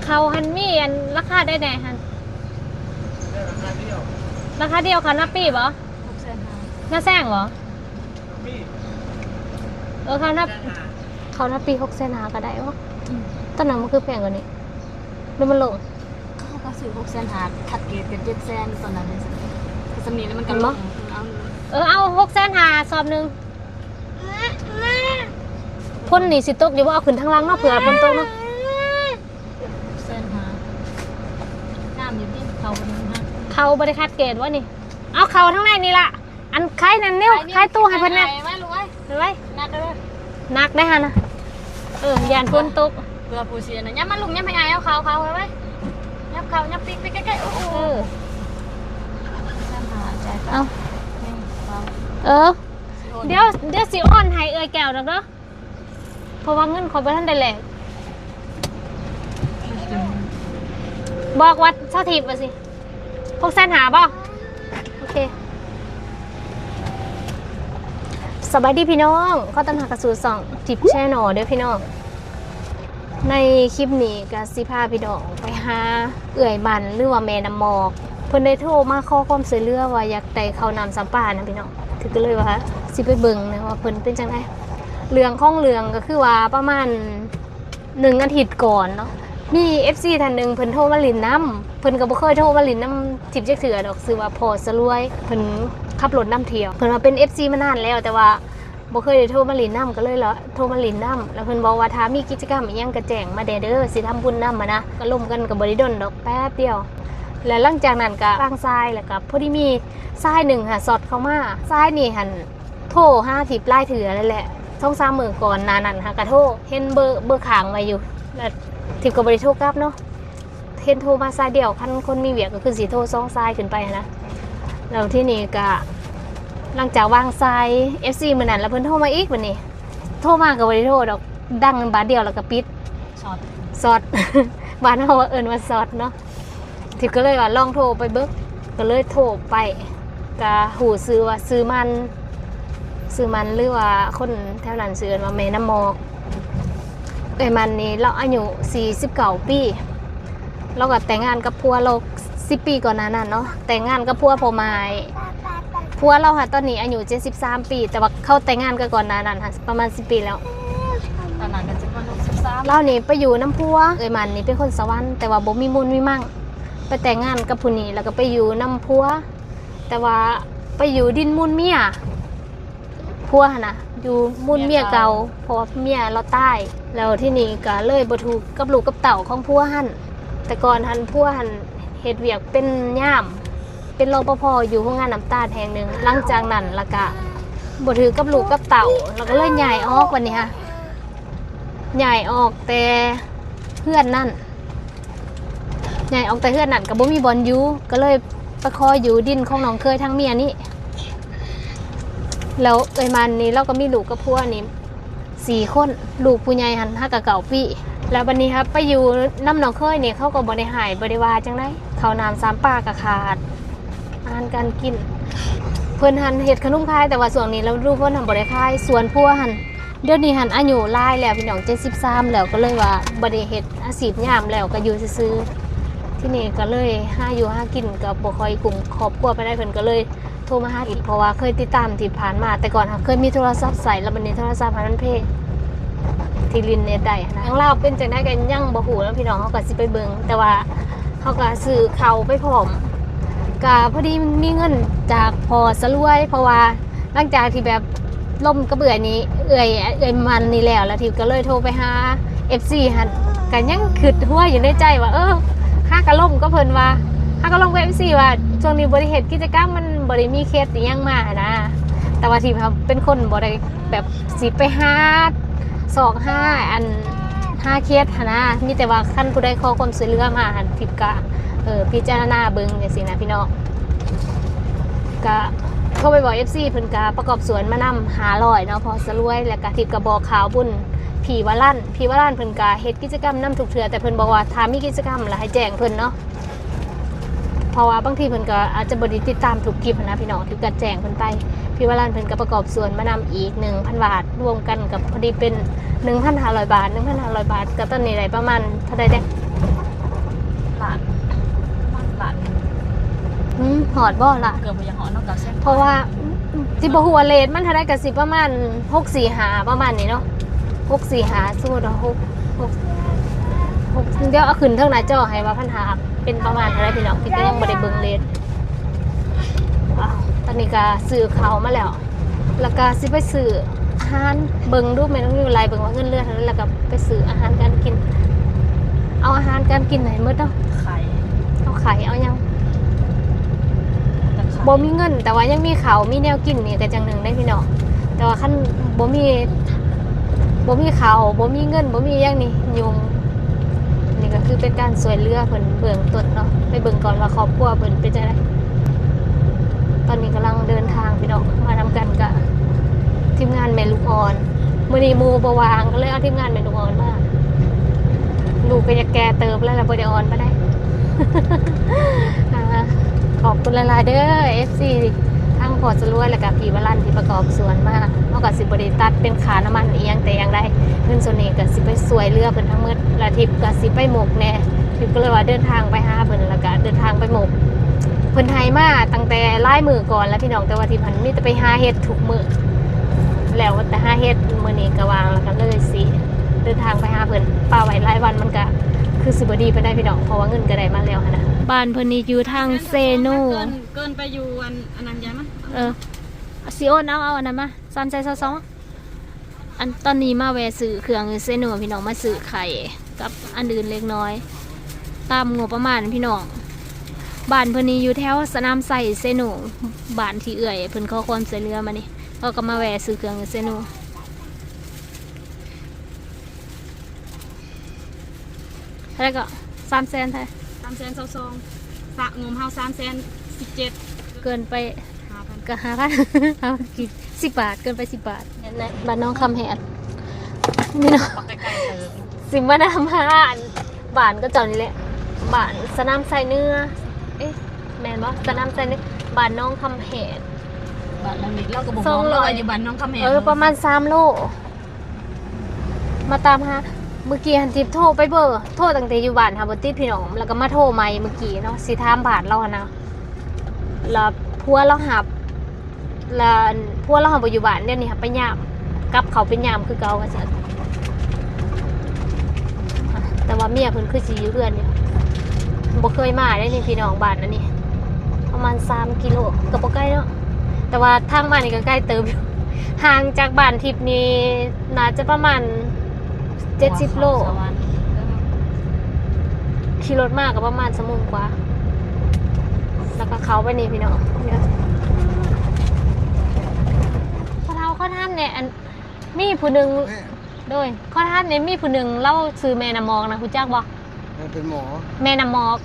ເຂົ້າຫັ້ນມີອັນລາຄາໃດແດ່ຫັ້ນ? ລາຄາດຽວ ລາຄາດຽວ ເຂົ້ານາປີບໍ່? ຫົກແສນຫ້າ ນາແຊງບໍ່? ເອີ ເຂົ້ານາ ເຂົ້ານາປີຫົກແສນຫ້າກະໄດ້ບໍ່? ອືມ ຕອນນັ້ນມັນຄືແພງກວ່ານີ້ ຫຼືມັນລົງ? ເຂົາກະຊື້ຫົກແສນຫ້າ ຄັດເກດກະເຈັດແສນຕອນນັ້ນເດ້ ກະສ່ຳນີ້ແລ້ວມັນກະລົງ. ເອີ ເອົາຫົກແສນຫ້າສອບໜຶ່ງ. ຝົນນີ້ຊິຕົກຢູ່ບໍ່? ເອົາຂຶ້ນທາງຫຼັງເນາະ ເຜື່ອຝົນຕົກເນາະ. ຫົກແສນຫ້າ ງາມຢູ່ຕິ ເຂົ້າບໍ່ໄດ້ ເຂົ້າບໍ່ໄດ້ຄັດເກດບໍ່ນີ້? ເອົາເຂົ້າທາງໃນນີ້ລະ. ອັນໄຂນັ້ນ ນິ້ວ ໄຂຕູ້ໃຫ້ເພິ່ນແດ່. ມາລູກເອີຍ ໄວໆ ໜັກເດີ ໜັກໄດຫັ້ນນະ. ເອີ ຢ້ານຝົນຕົກ ເພື່ອຜູ້ຊິນະ. ຫຍັບມາລູກ ຫຍັບໃຫ້ອ້າຍເອົາເຂົ້າ ເຂົ້າໄວໆ ຫຍັບເຂົ້າ ຫຍັບປີກໄປໃກ້ໆ. ໂອ້ໂຫ ເອີ ເອົາ ເອີ ດຽວ ດຽວຊິໂອນໃຫ້ເອື້ອຍແກ້ວດອກເດີ. ເພາະວ່າເງິນຂ້ອຍບໍ່ທັນໄດ້ແລກ ບອກວ່າຊາວທິບວ່າຊິ ຫົກແສນຫ້າບໍ່? ໂອເຄ ສະບາຍດີພີ່ນ້ອງ ຂໍຕ້ອນຮັບເຂົ້າສູ່ຊ່ອງທິບແຊນແນວເດີພີ່ນ້ອງ. ໃນຄລິບນີ້ກະຊິພາພີ່ນ້ອງໄປຫາເອື້ອຍມັນ ຫຼືວ່າແມ່ນ້ຳໝອກ. ເພິ່ນໄດ້ໂທມາຂໍຄວາມຊ່ວຍເຫຼືອວ່າຢາກໄດ້ເຂົ້ານ້ຳສຳປານະພີ່ນ້ອງ ຖືກກະເລີຍວ່າຊິໄປເບິ່ງນະວ່າເພິ່ນເປັນຈັ່ງໃດ. ເລື່ອງຂອງເລື່ອງກະຄືວ່າປະມານໜຶ່ງອາທິດກ່ອນເນາະ ມີເອັຟຊີທ່ານໜຶ່ງເພິ່ນໂທມາຫຼິ້ນນຳ. ເພິ່ນກະບໍ່ເຄີຍໂທມາຫຼິ້ນນຳທິບຈັກເທື່ອດອກ ຊື່ວ່າພໍ່ສະລວຍ ເພິ່ນຂັບລົດນຳທ່ຽວ. ເພິ່ນວ່າເປັນເອັຟຊີມານານແລ້ວ ແຕ່ວ່າບໍ່ເຄີຍໄດ້ໂທມາຫຼິ້ນນຳ ກະເລີຍລະ ໂທມາຫຼິ້ນນຳ ລະເພິ່ນບອກວ່າຖ້າມີກິດຈະກຳອີ່ຫຍັງກະແຈ້ງມາແດ່ເດີ ຊິທຳບຸນນຳຫັ້ນນະ. ກະລົມກັນກະບໍ່ໄດ້ດົນດອກ ແປັບດຽວ ລະຫຼັງຈາກນັ້ນກະວາງສາຍ ລະກະພໍດີມີສາຍໜຶ່ງຫັ້ນຊັອດເຂົ້າມາ. ສາຍນີ້ຫັ້ນໂທຫາທິບຫຼາຍເທື່ອແລ້ວແຫຼະ ສອງສາມມື້ກ່ອນໜ້ານັ້ນຫາກະໂທ ເຫັນເບີ ເບີຄ້າງໄວ້ຢູ່ ລະທິບກະບໍ່ໄດ້ໂທກັບເນາະ. ເຫັນໂທມາສາຍດຽວ ຄັນຄົນມີວຽກກະຄືຊິໂທສອງສາຍຂຶ້ນໄປຫັ້ນນະ. ແລ້ວທີນີ້ກະຫຼັງຈາກວາງສາຍເອັຟຊີມື້ນັ້ນ ລະເພິ່ນໂທມາອີກ ບາດນີ້ໂທມາກະບໍ່ໄດ້ໂທດອກ ດັງບາດດຽວລະກະປິດ ຊັອດ ຊັອດ ບ້ານເຮົາວ່າເອີ້ນວ່າຊັອດເນາະ. ທິບກະເລີຍວ່າລອງໂທໄປເບິ່ງ ກະເລີຍໂທໄປ ກະຮູ້ຊື່ວ່າຊື່ມັນ ຊື່ມັນ ຫຼືວ່າຄົນແຖວນັ້ນຊື່ເອີ້ນວ່າແມ່ນ້ຳໝອກ. ເອື້ອຍມັນນີ້ລາວອາຍຸສີ່ສິບເກົ້າປີ ລາວກະແຕ່ງງານກັບຜົວລາວສິບປີກ່ອນໜ້ານັ້ນເນາະ ແຕ່ງງານກັບຜົວພໍ່ໝ້າຍ. ຜົວລາວຫັ້ນຕອນນີ້ອາຍຸເຈັດສິບສາມປີ ແຕ່ວ່າເຂົາແຕ່ງງານກັນກ່ອນໜ້ານັ້ນຫັ້ນປະມານສິບປີແລ້ວ ຕອນນັ້ນກະຊິປະມານຫົກສິບສາມ. ລາວນີ້ໄປຢູ່ນຳຜົວ ເອື້ອຍມັນນີ້ເປັນຄົນສະຫວັນ ແຕ່ວ່າບໍ່ມີມູນມີມັງ ໄປແຕ່ງງານກັບຜູ້ນີ້ ລະກະໄປຢູ່ນຳຜົວ ແຕ່ວ່າໄປຢູ່ດິນມູນເມຍ ຜົວຫັ້ນນະ ຢູ່ມູນເມຍເກົ່າ ເມຍເກົ່າ ເພາະວ່າເມຍລາວຕາຍ. ແລ້ວທີນີ້ກະເລີຍບໍ່ຖືກກັບລູກກັບເຕົ້າຂອງຜົວຫັ້ນ. ແຕ່ກ່ອນຫັ້ນຜົວຫັ້ນເຮັດວຽກເປັນຍາມ ເປັນ ລປພ ຢູ່ໂຮງງານນ້ຳຕານແຫ່ງໜຶ່ງ. ຫຼັງຈາກນັ້ນລະກະບໍ່ຖືກກັບລູກກັບເຕົ້າ ລະກະເລີຍຍ້າຍອອກ. ບາດນີ້ຫາ ຍ້າຍອອກແຕ່ເຮືອນນັ້ນ ຍ້າຍອອກແຕ່ເຮືອນນັ້ນກະບໍ່ມີບ່ອນຢູ່ ກະເລີຍໄປຂໍຢູ່ດິນຂອງນ້ອງເຂີຍທາງເມຍນີ້. ແລ້ວເອື້ອຍມັນນີ້ລາວກະມີລູກກັບຜົວນີ້ສີ່ຄົນ ລູກຜູ້ໃຫຍ່ຫັ້ນຫາກະເກົ້າປີ. ແລ້ວບາດນີ້ຫາໄປຢູ່ນຳນ້ອງເຂີຍນີ້ ເຂົາກະບໍ່ໄດ້ຮ້າຍບໍ່ໄດ້ວ່າຈັ່ງໃດ ເຂົ້ານ້ຳສາມປາກະຂາດ ອາຫານການກິນ. ເພິ່ນຫັ້ນເຮັດຂະໜົມຂາຍ ແຕ່ວ່າຊ່ວງນີ້ລະດູຝົນຫັ້ນບໍ່ໄດ້ຂາຍ. ສ່ວນຜົວຫັ້ນ ດຽວນີ້ຫັ້ນອາຍຸຫຼາຍແລ້ວພີ່ນ້ອງ ເຈັດສິບສາມແລ້ວ ກະເລີຍວ່າບໍ່ໄດ້ເຮັດອາຊີບຍາມແລ້ວ ກະຢູ່ຊື່ໆ. ທີນີ້ກະເລີຍຫາຢູ່ຫາກິນກະບໍ່ຄ່ອຍກຸ້ມຄອບຄົວປານໃດ ເພິ່ນກະເລີຍໂທມາຫາ ເພາະວ່າເຄີຍຕິດຕາມທີ່ຜ່ານມາ ແຕ່ກ່ອນຫາເຄີຍມີໂທລະສັບໃຊ້ ລະບາດນີ້ໂທລະສັບຫາມັນເພ ທີ່ຫຼິ້ນເນັດໄດ້ຫັ້ນນະ. ທາງລາວເປັນຈັ່ງໃດກະຍັງບໍ່ຮູ້ເນາະພີ່ນ້ອງ ເຮົາກະຊິໄປເບິ່ງ ແຕ່ວ່າເຮົາກະຊື້ເຂົ້າໄປພ້ອມ ກະພໍດີມີເງິນຈາກພໍ່ສະລວຍ ເພາະວ່າ ຫຼັງຈາກທີ່ແບບລົມກັບເອື້ອຍນີ້ ເອື້ອຍ ເອື້ອຍມັນນີ້ແລ້ວ ລະທິບກະເລີຍໂທໄປຫາເອັຟຊີຫັ້ນ ກະຍັງຄຶດຫົວຢູ່ໃນໃຈວ່າ ເອີ ຫາກະລົມກັບເພິ່ນວ່າ ຫາກະລົມກັບເອັຟຊີວ່າ ຊ່ວງນີ້ບໍ່ໄດ້ເຮັດກິດຈະກຳ ມັນບໍ່ໄດ້ມີເຂດອີ່ຫຍັງມາຫັ້ນນະ. ແຕ່ວ່າທິບເປັນຄົນບໍ່ໄດ້ແບບຊິໄປຫາຊອກຫາ ອັນ ຫາເຂດຫັ້ນນະ ມີແຕ່ວ່າຄັນຜູ້ໃດຂໍຄວາມຊ່ວຍເຫຼືອມາຫັ້ນ ທິບກະ ເອີ ພິຈາລະນາເບິ່ງຈັ່ງຊີ້ນະພີ່ນ້ອງ. ກະໂທໄປບອກເອັຟຊີ ເພິ່ນກະປະກອບສ່ວນມານຳຫ້າຮ້ອຍເນາະ ພໍ່ສະລວຍ ແລ້ວກະທິບກະບອກຂ່າວບຸນພີ່ວາລັນ ພີ່ວາລັນເພິ່ນກະເຮັດກິດຈະກຳນຳທຸກເທື່ອ ແຕ່ເພິ່ນບອກວ່າຖ້າມີກິດຈະກຳລະໃຫ້ແຈ້ງເພິ່ນເນາະ ເພາະວ່າບາງທີເພິ່ນກະອາດຈະບໍ່ໄດ້ຕິດຕາມທຸກຄລິບຫັ້ນນະພີ່ນ້ອງ ທິບກະແຈ້ງເພິ່ນໄປ. ພີ່ວາລັນເພິ່ນກະປະກອບສ່ວນມານຳອີກໜຶ່ງພັນບາດ ລວມກັນກະພໍດີເປັນໜຶ່ງພັນຫ້າຮ້ອຍບາດ ໜຶ່ງພັນຫ້າຮ້ອຍບາດ ກະຕອນນີ້ໄດ້ປະມານເທົ່າໃດແດ່? ລ້ານ ປະມານລ້ານ ອືມ ຮອດບໍ່ລະ? ເກືອບບໍ່ຢາກຮອດເນາະ ເກົ້າແສນ ເພາະວ່າຊິບໍ່ຮູ້ວ່າເຣດມັນເທົ່າໃດ ກໍຊິປະມານຫົກສີ່ຫ້າ ປະມານນີ້ເນາະ ຫົກສີ່ຫ້າ ສົມມຸດວ່າ ຫົກ ຫົກ ຫົກ ດຽວເອົາຂຶ້ນເທິງໜ້າຈໍໃຫ້ວ່າພັນຫ້າເປັນປະມານເທົ່າໃດ ພີ່ນ້ອງ ທີ່ກໍຍັງບໍ່ໄດ້ເບິ່ງເຣດ. ຕອນນີ້ກໍຊື້ເຂົ້າມາແລ້ວ ແລ້ວກໍຊິໄປຊື້ອາຫານ ເບິ່ງດູ ແມ່ນ້ອງນິວໄລ່ເບິ່ງວ່າເງິນເຫຼືອເທົ່າໃດ ແລ້ວກໍໄປຊື້ອາຫານການກິນ ເອົາອາຫານການກິນໃຫ້ໝົດເນາະ ໄຂ່ ເອົາໄຂ່ ເອົາຫຍັງ ບໍ່ມີເງິນ ແຕ່ວ່າຍັງມີເຂົ້າ ມີແນວກິນນີ້ກໍຈັ່ງໜຶ່ງເດ້ພີ່ນ້ອງ ແຕ່ວ່າຄັນບໍ່ມີ ບໍ່ມີເຂົ້າ ບໍ່ມີເງິນ ບໍ່ມີຫຍັງນີ້ຫຍຸ້ງ. ນີ້ກໍຄືເປັນການຊ່ວຍເຫຼືອເພິ່ນເບື້ອງຕົ້ນເນາະ ໄປເບິ່ງກ່ອນວ່າຄອບຄົວເພິ່ນເປັນຈັ່ງໃດ. ຕອນນີ້ກຳລັງເດີນທາງພີ່ນ້ອງ ມານຳກັນກະທີມງານແມ່ລູກອ່ອນ ມື້ນີ້ໝູ່ບໍ່ວ່າງ ກໍເລີຍເອົາທີມງານແມ່ລູກອ່ອນມາ. ລູກກໍຢາກແກ່ເຕີບແລ້ວ ແລ້ວບໍ່ໄດ້ອ່ອນປານໃດ. ອ່າ ຂອບຄຸນຫຼາຍໆເດີ ເອັຟຊີ ທັງພໍ່ສະຫຼວຍ ແລ້ວກະພີ່ວະລັນທີ່ປະກອບສວນມາ. ເຮົາກໍຊິບໍ່ໄດ້ຕັດເປັນຄ່ານ້ຳມັນອີ່ຫຍັງແຕ່ຢ່າງໃດ ເງິນສ່ວນນີ້ກໍຊິໄປຊ່ວຍເຫຼືອເພິ່ນທັງໝົດ ແລະ ທິບກໍຊິໄປໝົກແດ່. ທິບກໍເລີຍວ່າເດີນທາງໄປຫາເພິ່ນ ແລ້ວກໍເດີນທາງໄປໝົກ. ເພິ່ນໃຫ້ມາຕັ້ງແຕ່ຫຼາຍມື້ກ່ອນແລ້ວພີ່ນ້ອງ ແຕ່ວ່າທິບຫັ້ນມີແຕ່ໄປຫາເຫັດທຸກມື້ ແລ້ວແຕ່ຫາເຫັດ. ມື້ນີ້ກໍວ່າງ ແລ້ວກໍເລີຍຊິເດີນທາງໄປຫາເພິ່ນ ປະໄວ້ຫຼາຍວັນມັນກໍຄືຊິບໍ່ດີປານໃດພີ່ນ້ອງ ເພາະວ່າເງິນກໍໄດ້ມາແລ້ວຫັ້ນນະ. ບ້ານເພິ່ນນີ້ຢູ່ທາງເຊໂນ ເກີນ ເກີນໄປຢູ່ອັນ ອັນນັ້ນ ຢາຍມາ ເອີ ຊິໂອນເອົາ ເອົາອັນນັ້ນມາ ສາມແສນຊາວສອງ. ອັນ ຕອນນີ້ມາແວ່ຊື້ເຄື່ອງຢູ່ເຊໂນພີ່ນ້ອງ ມາຊື້ໄຂ່ກັບອັນອື່ນເລັກນ້ອຍ ຕາມງົບປະມານພີ່ນ້ອງ. ບ້ານເພິ່ນນີ້ຢູ່ແຖວສະໜາມໄຊ ເຊໂນ ບ້ານທີ່ເອື້ອຍເພິ່ນຂໍຄວາມຊ່ວຍເຫຼືອມານີ້ ເຮົາກໍມາແວ່ຊື້ເຄື່ອງຢູ່ເຊໂນ. ເທົ່າໃດກໍ ສາມແສນເທົ່າໃດ? ສາມແສນຊາວສອງ ສະ ງົບເຮົາສາມແສນສິບເຈັດ ເກີນໄປຫ້າພັນ ກໍຫ້າພັນ ຫ້າພັນກີບ ສິບບາດ ເກີນໄປສິບບາດ. ບ້ານໜອງຄຳແຮດ ນີ້ເນາະ ໃກ້ໆເຕີບ ຊິມານຳຫາອັນ ບ້ານເຂົາເຈົ້ານີ້ແຫຼະ ບ້ານສະໜາມໄຊເໜືອ ເອະ ແມ່ນບໍ່? ສະໜາມໄຊເໜືອ ບ້ານໜອງຄຳແຮດ ບ້ານຫຼັງນີ້ ລາວກໍບໍ່ບອກເນາະວ່າຢູ່ບ້ານໜອງຄຳແຮດ ເອີ ປະມານສາມໂລ. ມາຕາມຫາ ມື້ກີ້ຫັ້ນທິບໂທໄປເບີ ໂທຕັ້ງແຕ່ຢູ່ບ້ານຫາບໍ່ຕິດພີ່ນ້ອງ ແລ້ວກໍມາໂທໃໝ່ມື້ກີ້ເນາະ ຊິຖາມບ້ານລາວຫັ້ນນະ ແລ້ວຜົວລາວຮັບ ແລ້ວຜົວລາວຫາບໍ່ຢູ່ບ້ານ ດຽວນີ້ຫາໄປຍາມ ກັບເຂົ້າໄປຍາມຄືເກົ່າວ່າຊັ້ນ. ແຕ່ວ່າເມຍເພິ່ນຄືຊິຢູ່ເຮືອນຢູ່ ບໍ່ເຄີຍມາເດ້ນີ້ພີ່ນ້ອງ ບ້ານອັນນີ້ ປະມານສາມກິໂລ ກໍບໍ່ໄກເນາະ ແຕ່ວ່າທາງມານີ້ກໍໄກເຕີບຢູ່ ຫ່າງຈາກບ້ານທິບນີ້ໜ້າຈະປະມານເຈັດສິບໂລ ຂີ່ລົດມາກໍປະມານຊົ່ວໂມງກວ່າ ແລ້ວກໍເຂົ້າໄປນີ້ພີ່ນ້ອງ. ພໍ່ເຖົ້າ ຂໍຖາມແດ່ ອັນ ມີຜູ້ໜຶ່ງ ໂດຍ ຂໍຖາມແດ່ ມີຜູ້ໜຶ່ງລາວຊື່ແມ່ນ້ຳໝອກນະ ຮູ້ຈັກບໍ່? ເອີ ເປັນໝໍ ແມ່ນ້ຳໝອກ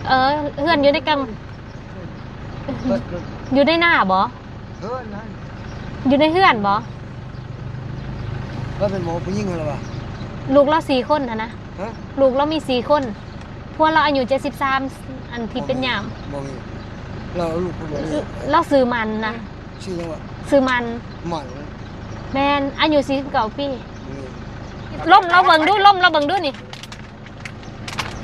ເອີ ເຮືອນຢູ່ໃນກາງ ເອີ ຢູ່ໃນນາບໍ່? ເຮືອນນັ້ນ ຢູ່ໃນເຮືອນບໍ່? ລາວເປັນໝໍຜູ້ຍິງຫັ້ນລະວ່າ ລູກລາວສີ່ຄົນຫັ້ນນະ ຮະ? ລູກລາວມີສີ່ຄົນ ຜົວລາວອາຍຸເຈັດສິບສາມ ອັນທີ່ເປັນຍາມ ບໍ່ມີ ລາວເອົາລູກຜູ້ບໍ່ມີ ລາວຊື່ມັນນະ ຊື່ຫຍັງວະ? ຊື່ມັນ ໝັນ ແມ່ນ ອາຍຸສີ່ສິບເກົ້າປີ ອືມ ລົມລາວເບິ່ງດູ ລົມລາວເບິ່ງດູນີ້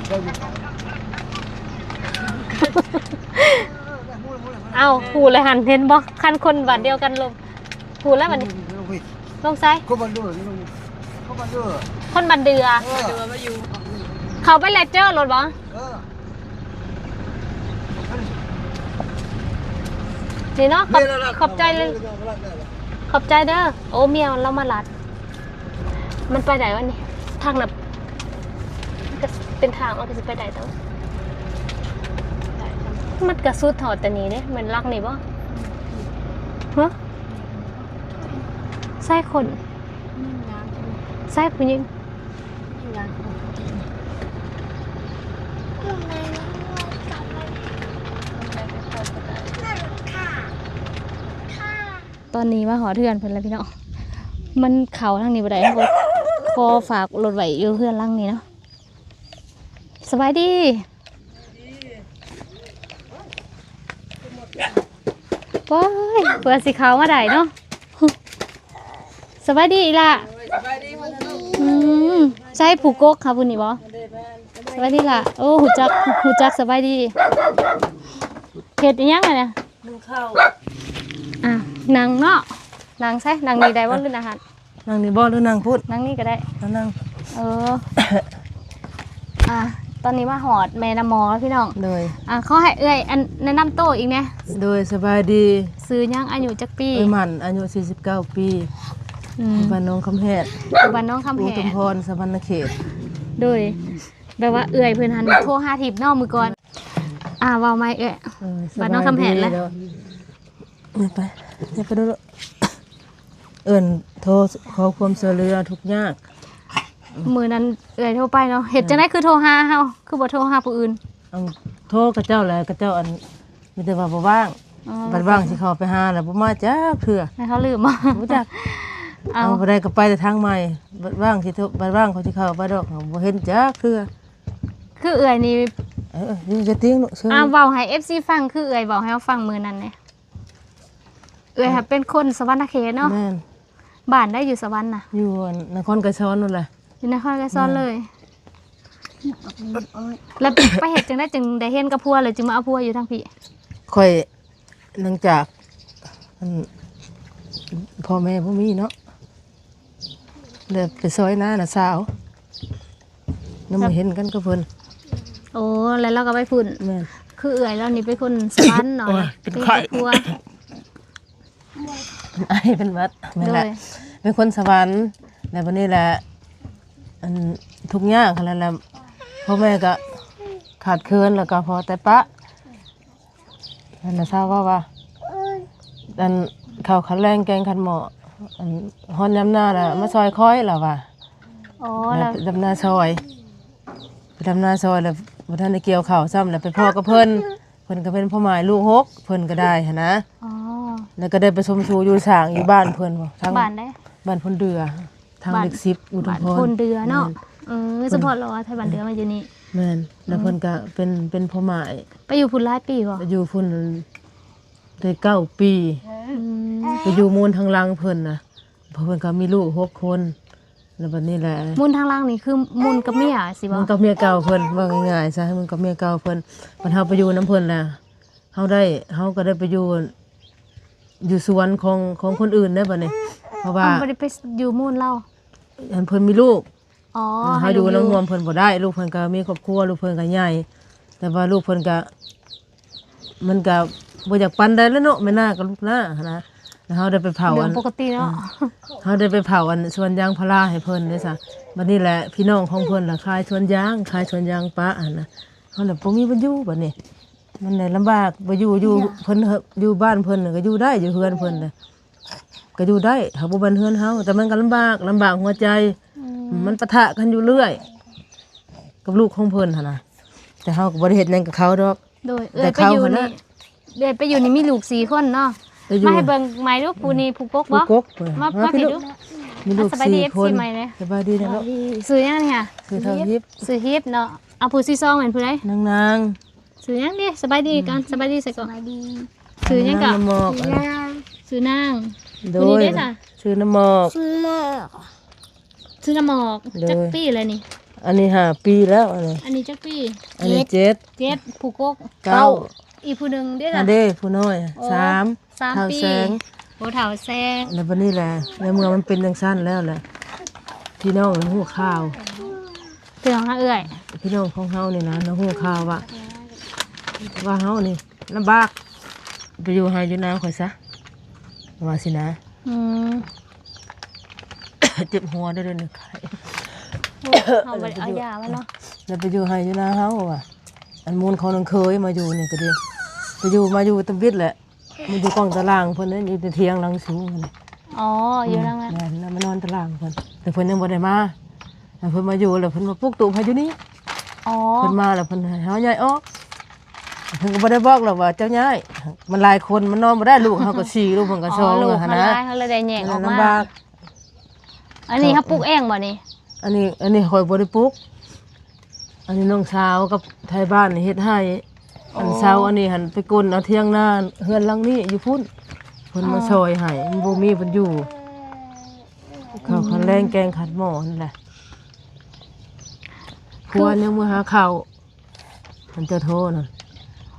ເອົ້າ ຮູ້ແລ້ວຫັ້ນ ເຫັນບໍ່ ຄັນຄົນບ້ານດຽວກັນລົມ ຮູ້ແລ້ວບັດນີ້ ລົງໃສ? ຄົນບ້ານເດືອ ຄົນບ້ານເດືອ ຄົນບ້ານເດືອ ເອີ ເຂົ້າໄປແລ້ວເຈີໂລດບໍ່? ເອີ ນີ້ເນາະ ຂອບ ຂອບໃຈ ຂອບໃຈເດີ. ໂອ້ ເມຍລາວມາລັດ ມັນໄປໄດ້ວະນີ້? ທາງນະ ກໍເປັນທາງ ມັນກໍຊິໄປໄດ້ແຕ່ວ່າ ມັນກໍສຸດຮອດແຕ່ນີ້ເດ້ ແມ່ນຫຼັກນີ້ບໍ່? ຮະ? ໃສ່ຄົນ ໃສ່ຜູ້ຍິງ. ຕອນນີ້ມາຮອດເຮືອນເພິ່ນແລ້ວພີ່ນ້ອງ ມັນເຂົ້າທາງນີ້ບໍ່ໄດ້ ເຮົາກໍຂໍຝາກລົດໄວ້ຢູ່ເຮືອນຫຼັງນີ້ເນາະ. ສະບາຍດີ ໂອ້ຍ ເພື່ອຊິເຂົ້າມາໄດ້ເນາະ. ສະບາຍດີອີ່ຫຼ້າ ສະບາຍດີ. ອືມ ໃສຜູ້ກົກ ຫາຜູ້ນີ້ບໍ່? ສະບາຍດີລະ. ໂອ້ ຮູ້ຈັກ ຮູ້ຈັກ ສະບາຍດີ. ເຮັດອີ່ຫຍັງຫັ້ນນະ? ໜຶ້ງເຂົ້າ. ອ່າ ນັ່ງເນາະ ນັ່ງໃສ? ນັ່ງນີ້ໄດ້ບໍ່ ຫຼືນັ່ງຫັ້ນ? ນັ່ງນີ້ບໍ່ ຫຼືນັ່ງພຸ້ນ? ນັ່ງນີ້ກໍໄດ້. ເອົານັ່ງ. ເອີ ອ່າ ຕອນນີ້ມາຮອດແມ່ນ້ຳໝໍແລ້ວພີ່ນ້ອງ. ໂດຍ. ອ່າ ຂໍໃຫ້ເອື້ອຍ ອັນ ແນະນຳໂຕອີກແດ່. ໂດຍ ສະບາຍດີ. ຊື່ຫຍັງ? ອາຍຸຈັກປີ? ເອື້ອຍໝັ້ນ ອາຍຸສີ່ສິບເກົ້າປີ. ອືມ ຢູ່ບ້ານໜອງຄຳແຫດ. ຢູ່ບ້ານໜອງຄຳແຫດ ອຸທຸມພອນ ສະຫວັນນະເຂດ. ໂດຍ. ແບບວ່າເອື້ອຍເພິ່ນຫັ້ນໂທຫາທິບເນາະມື້ກ່ອນ. ອ່າ ເວົ້າໃໝ່ເອື້ອຍ. ເອີ ບ້ານໜອງຄຳແຫດແຫຼະ. ໄປ ຢ່າໄປດູ ເອີ້ນໂທຂໍຄວາມຊ່ວຍເຫຼືອທຸກຍາກ. ມື້ນັ້ນເອື້ອຍໂທໄປເນາະ. ເຮັດຈັ່ງໃດ ເອີ ຄືໂທຫາເຮົາ ຄືບໍ່ໂທຫາຜູ້ອື່ນ? ເອົາ ໂທຂະເຈົ້າແຫຼະ ຂະເຈົ້າ ອັນ ມີແຕ່ວ່າບໍ່ວ່າງ. ອໍ ບັດວ່າງຊິເຂົ້າໄປຫາແລ້ວບໍ່ມາຈັກເທື່ອ. ໃຫ້ເຂົາລືມບໍ່? ບໍ່ຈັກ. ເອົາ ເອົາ ບໍ່ໄດ້ກໍໄປແຕ່ທາງໃໝ່ ບັດວ່າງຊິໂທ ບັດວ່າງເຂົາຊິເຂົ້າໄປດອກ ບໍ່ເຫັນຈັກເທື່ອ. ຄືເອື້ອຍນີ້ ເອີ ຢູ່ຈະຕິງລູກ. ອ່າ ເວົ້າໃຫ້ເອັຟຊີຟັງ ຄືເອື້ອຍເວົ້າໃຫ້ເຮົາຟັງມື້ນັ້ນແດ່. ເອື້ອຍຫາເປັນຄົນສະຫວັນນະເຂດເນາະ. ແມ່ນ. ບ້ານໃດຢູ່ສະຫວັນນະ? ຢູ່ນະຄອນໄກສອນນັ້ນແຫຼະ. ຢູ່ນະຄອນໄກສອນເລີຍ. ແມ່ນ. ແລ້ວໄປເຮັດຈັ່ງໃດ ຈຶ່ງໄດ້ເຫັນກັບຜົວ ແລ້ວຈຶ່ງມາເອົາຜົວຢູ່ທາງພີ້? ຂ້ອຍ ເນື່ອງຈາກ ອັນ ພໍ່ແມ່ບໍ່ມີເນາະ ແລ້ວໄປຊ່ອຍນ້າ ນ້າສາວ ນຳ ແລ້ວບໍ່ເຫັນກັນກັບເພິ່ນ. ໂອ້ ແລ້ວລາວກໍໄປພຸ້ນ. ແມ່ນ. ຄືເອື້ອຍລາວນີ້ເປັນຄົນສະຫວັນເນາະ. ໂອ້ຍ ເປັນໄຂ້ ເປັນຄອບຄົວ ເປັນໄອ ເປັນຫວັດ. ແມ່ນແຫຼະ. ໂດຍ. ເປັນຄົນສະຫວັນ ແລ້ວບັດນີ້ແຫຼະ ອັນ ທຸກຍາກຫັ້ນແຫຼະ ພໍ່ແມ່ກໍຂາດເຂີນ ແລ້ວກໍພໍແຕ່ປະ. ອັນ ນ້າສາວເວົ້າວ່າ ອັນ ເຂົ້າຂັນແລງແກງຂັນໝໍ້ ອັນ ຮອດຍາມໜ້າລະມາຊ່ອຍຂ້ອຍ ລາວວ່າ. ອໍ ແລ້ວ ແລ້ວ ໄປດຳນາຊ່ອຍ ໄປດຳນາຊ່ອຍ ແລ້ວບໍ່ທັນໄດ້ກ່ຽວເຂົ້າຊ້ຳ ແລ້ວໄປພໍ້ກັບເພິ່ນ ເພິ່ນກໍເປັນພໍ່ໝ້າຍລູກຫົກ ເພິ່ນກໍໄດ້ຫັ້ນນະ. ອໍ ແລ້ວກໍໄດ້ໄປຊົມຊູຢູ່ສ້າງຢູ່ບ້ານເພິ່ນ ທາງ ບ້ານໃດ? ບ້ານໂພນເດື່ອ ທາງເລກສິບ ອຸທຸມພອນ. ບ້ານໂພນເດື່ອເນາະ. ແມ່ນ. ເອີ ສະເພາະລາວໄທບ້ານເດືອມາຢູ່ນີ້. ແມ່ນ. ແລ້ວເພິ່ນກໍເປັນ ເປັນພໍ່ໝ້າຍ. ໄປຢູ່ພຸ້ນຫຼາຍປີບໍ່? ໄປຢູ່ພຸ້ນໄດ້ເກົ້າປີ. ອືມ. ໄປຢູ່ມູນທາງຫຼັງເພິ່ນນະ ເພິ່ນກໍມີລູກຫົກຄົນ ແລ້ວບັດນີ້ແຫຼະ ມູນທາງຫຼັງນີ້ຄືມູນກັບເມຍຊິບໍ່? ມູນກັບເມຍເກົ່າເພິ່ນ ເວົ້າງ່າຍໆຊະ ມູນກັບເມຍເກົ່າເພິ່ນ. ບັດເຮົາໄປຢູ່ນຳເພິ່ນແລ້ວ ເຮົາໄດ້ ເຮົາກໍໄດ້ໄປຢູ່ ຢູ່ສວນຂອງ ຂອງຄົນອື່ນເດ້ບັດນີ້ ເພາະວ່າ ເຮົາບໍ່ໄດ້ໄປຢູ່ມູນລາວ ອັນເພິ່ນມີລູກ. ອໍ ເຮົາຢູ່ນຳຮ່ວມເພິ່ນບໍ່ໄດ້ ລູກເພິ່ນກໍມີຄອບຄົວ ລູກເພິ່ນກໍໃຫຍ່ ແຕ່ວ່າລູກເພິ່ນກໍ ມັນກໍບໍ່ຢາກປານໃດແຫຼະເນາະ ແມ່ນ້າກັບລູກນ້າຫັ້ນນະ. ແລ້ວເຮົາໄດ້ໄປເຜົາ ເລື່ອງ ອັນ ປົກກະຕິເນາະ. ເອີ ເຮົາໄດ້ໄປເຜົາ ອັນ ສວນຢາງພາລາໃຫ້ເພິ່ນເດ້ຊະ. ບັດນີ້ແຫຼະ ພີ່ນ້ອງຂອງເພິ່ນລະຂາຍສວນຢາງ ຂາຍສວນຢາງປະຫັ້ນນະ ເຮົາລະບໍ່ມີບ່ອນຢູ່. ບັດນີ້ມັນໄດ້ລຳບາກ ບໍ່ຢູ່ ຢູ່ເພິ່ນ ຢູ່ບ້ານເພິ່ນກໍຢູ່ໄດ້ ຢູ່ເຮືອນເພິ່ນນະ ກໍຢູ່ໄດ້ ຫາກບໍ່ແມ່ນເຮືອນເຮົາ ແຕ່ມັນກໍລຳບາກ ລຳບາກຫົວໃຈ. ອືມ. ມັນປະທະກັນຢູ່ເລື້ອຍກັບລູກຂອງເພິ່ນຫັ້ນນະ ແຕ່ເຮົາກໍບໍ່ໄດ້ເຮັດຫຍັງກັບເຂົາດອກ. ໂດຍ. ເອື້ອຍໄປຢູ່ນີ້ ເອື້ອຍໄປຢູ່ນີ້ມີລູກສີ່ຄົນເນາະ. ມາໃຫ້ເບິ່ງໃໝ່ດູ ຜູ້ນີ້ຜູ້ກົກບໍ່? ຜູ້ກົກ. ມາ ມາພີ່ດູ. ມີລູກສີ່ຄົນ. ສະບາຍດີ ເອັຟຊີ ໃໝ່ແດ່. ສະບາຍດີນະລູກ. ຊື່ຫຍັງນີ້ຫະ? ຊື່ທ້າວຮິບ. ຊື່ຮິບເນາະ. ເອົາ ຜູ້ທີສອງແມ່ນຜູ້ໃດ? ນາງນາງ. ຊື່ຫຍັງເດ? ສະບາຍດີກ່ອນ. ອືມ. ສະບາຍດີໃສ່ກ່ອນ. ສະບາຍດີ. ຊື່ຫຍັງກໍ? ນາງນຳໝອກ. ຊື່ນາງ. ໂດຍ. ຜູ້ນີ້ເດລະ? ຊື່ນຳໝອກ. ຊື່ນຳໝອກ. ຊື່ນຳໝອກ. ໂດຍ. ຈັກປີແລ້ວນີ້? ອັນນີ້ຫ້າປີແລ້ວ ອັນນີ້. ອັນນີ້ຈັກປີ? ອັນນີ້ເຈັດ. ເຈັດ. ຜູ້ກົກ ເກົ້າ. ເກົ້າ. ອີກຜູ້ໜຶ່ງເດລະ? ອັນເດ ຜູ້ນ້ອຍ. ໂອ້ ສາມ. ສາມປີ. ທ້າວແສງ. ໂອ້ ທ້າວແສງ. ແລ້ວບັດນີ້ແຫຼະ ໃນເມື່ອມັນເປັນຈັ່ງຊັ້ນແລ້ວແຫຼະ ພີ່ນ້ອງລະຮູ້ຂ່າວ ພີ່ນ້ອງຫາເອື້ອຍ ພີ່ນ້ອງຂອງເຮົານີ້ນະ ລະຮູ້ຂ່າວວ່າ ວ່າເຮົານີ້ລຳບາກ ໄປຢູ່ໄຮ່ຢູ່ນາຂ້ອຍຊະ ວ່າຊີ້ນະ. ອືມ. ເຈັບຫົວເດີ ດຽວນີ້ໄຂ້. ໂອ້ ເຮົາບໍ່ໄດ້ເອົາຢາມາເນາະ. ແລ້ວໄປຢູ່ໄຮ່ຢູ່ນາເຮົາວ່າ ອັນມູນຂອງນ້ອງເຂີຍມາຢູ່ນີ້ກໍດີ ໄປຢູ່ ມາຢູ່ຕຳບິດແຫຼະ ມັນຢູ່ກ້ອງຕາລ່າງເພິ່ນເດ້ ຢູ່ໃນຖຽງຫຼັງສູງຫັ້ນ. ອໍ ຢູ່ຫຼັງນັ້ນ. ແມ່ນ ແລ້ວມານອນຕາລ່າງເພິ່ນ ແຕ່ເພິ່ນຍັງບໍ່ໄດ້ມາ ແລ້ວເພິ່ນມາຢູ່ ແລ້ວເພິ່ນມາປຸກຕູບໃຫ້ຢູ່ນີ້. ອໍ ເພິ່ນມາແລ້ວເພິ່ນໃຫ້ເຮົາຍ້າຍອອກ ເພິ່ນກໍບໍ່ໄດ້ບອກດອກວ່າເຈົ້າຍ້າຍ ມັນຫຼາຍຄົນ ມັນນອນບໍ່ໄດ້ ລູກເຮົາກໍສີ່ ລູກເພິ່ນກໍສອງ ລູກຫັ້ນນະ ເຮົາເລີຍໄດ້ແຍກອອກມາ ລຳບາກ. ອັນນີ້ເຮົາປຸກເອງບໍ່ນີ້? ອັນນີ້ ອັນນີ້ຂ້ອຍບໍ່ໄດ້ປຸກ ອັນນີ້ນ້ອງສາວກັບໄທບ້ານນີ້ເຮັດໃຫ້. ອໍ ອັນເຊົາອັນນີ້ຫັ້ນໄປກົນເອົາຖຽງນາເຮືອນຫຼັງນີ້ຢູ່ພຸ້ນ ເພິ່ນມາ ອໍ ຊ່ອຍໃຫ້ ມັນບໍ່ມີບ່ອນຢູ່. ເຂົ້າຄັນແລງແກງຄັນໝໍ້ຫັ້ນແຫຼະ. ຄື ຜົວຍັງບໍ່ຫາເຂົ້າ ມັນຈະໂທນະ.